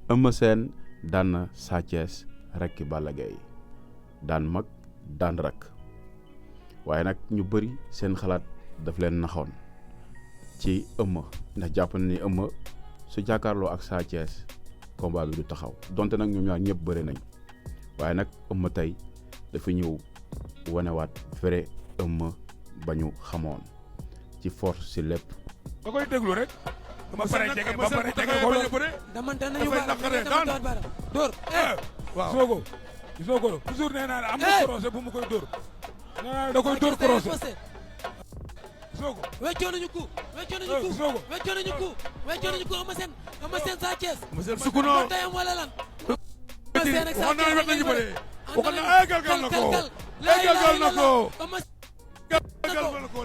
Eumeu Sène daan na Sa Thiès rekki Balla Gaye daan mag daan rakk waaye nag ñu bëri seen xalaat daf leen naxoon ci Eumeu ndax jàpp na ni Eumeu su jàkkaarloo ak Sa Thiès combat bi du taxaw donte nag ñoom ñaar ñëpp bëri nañ waaye nag Eumeu tey dafa ñëw wanewaat vrai Eumeu ba ñu xamoon ci force si lépp. da koy déglu rek. ba pare jege ko lool. dama nañu baara door. waaw gisoo ko toujours nee naa am na croisé bu mu koy door. nee naa da koy door croisé. gisoo ko. weccoo nañu ko. weccoo nañu ko. Eumeu Sène Sa Thiès. Eumeu Sène sukk na. tayam wala lan. waxoon naa wet nañu bëre. waxoon naa galgal na ko. galgal na ko. galgal na ko.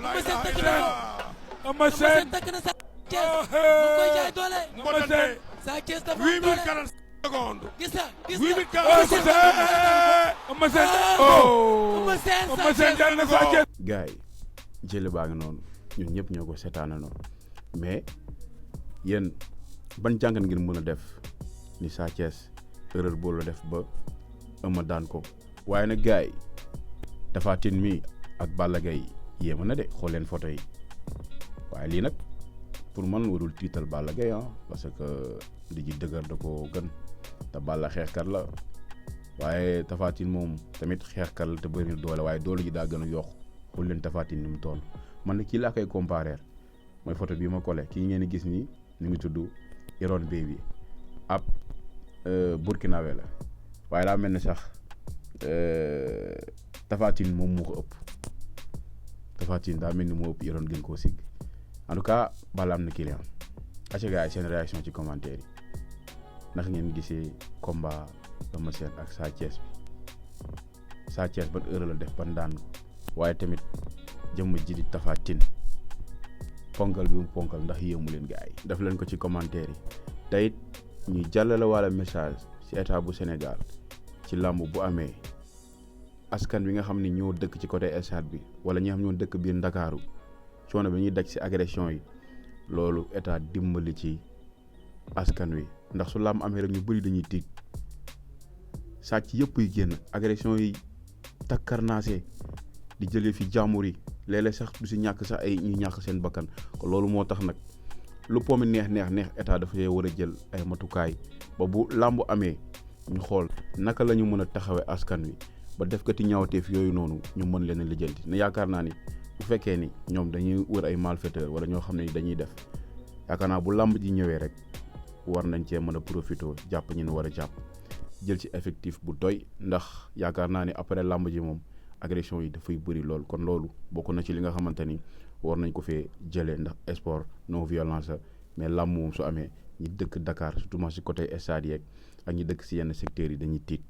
Eumeu Sène takk na Sa Thiès. mu koy jaay doole. Eumeu Sène. Sa Thiès dafa 8 minutes 40 secondes. gis nga 8 minutes 40 secondes. Eumeu Sène. Eumeu Sène daan na Sa Thiès. gars yi jële baa ngi noonu ñun ñëpp ñoo ko seetaana noonu mais yéen ban jàngat ngeen mën a def ni Sa Thiès erreur boo la def ba Eumeu daan ko waaye nag gars yi Tapha Tine mi ak Balla Gaye yéema na de xool leen photo yi waaye lii nag pour man warul tiital Balla Gaye parce que li ji dëgër da ko gën te Balla xeexkat la waaye Tapha Tine moom tamit xeexkat la te bëri doole waaye doole ji daa gën a yokk xool leen Tapha Tine ni mu toll man nag kii laa koy comparer mooy photo bii ma collé kii ngeen gis ni ñu ngi tudd Iron Baby ab Burkinabé la waaye daa mel ni sax Tapha Tine moom moo ko ëpp Tapha Tine daa mel ni moo ëpp Iron gën koo sigg en tout cas Balla am na client aca gars yi seen réaction ci commentaire yi ndax ngeen gisee combat Eumeu Sène ak Sa Thiès bi Sa Thiès ban heure la def ban daan ko waaye tamit jëmm ji di Tapha Tine ponkal bi mu ponkal ndax yéemu leen gars yi def leen ko ci commentaire yi te it ñuy jàllale wala message ci état bu Sénégal ci làmb bu amee askan wi nga xam ne ñoo dëkk ci côté stade bi wala ñi nga xam ñoo dëkk biir Ndakaaru coono bi ñuy daj ci agression yi loolu état dimbali ci askan wi ndax su làmb amee rek ñu bëri dañuy tiit sàcc yëpp yi génn agression yi takkarnaase di jëlee fi jàmbur yi léeg-léeg sax du si ñàkk sax ay ñu ñàkk seen bakkan ko loolu moo tax nag lu pomi neex état dafa war a jël ay matukaay ba bu làmb amee ñu xool naka la ñu mën a taxawee askan wi ba def kati ñaawteef yooyu noonu ñu mën leen a lijjanti ne yaakaar naa ni bu fekkee ni ñoom dañuy wër ay malfaiteurs wala ñoo xam ne dañuy def yaakaar naa bu làmb ji ñëwee rek war nañ cee mën a profité jàpp ñu ne war a jàpp jël ci effectif bu doy ndax yaakaar naa ni après làmb ji moom agression yi dafay bëri lool kon loolu bokk na ci li nga xamante ni war nañ ko fee jëlee ndax sport non violence la mais làmb moom su amee ñi dëkk Dakar surtout si côté stade yeeg ak ñi dëkk si yenn secteurs yi dañuy tiit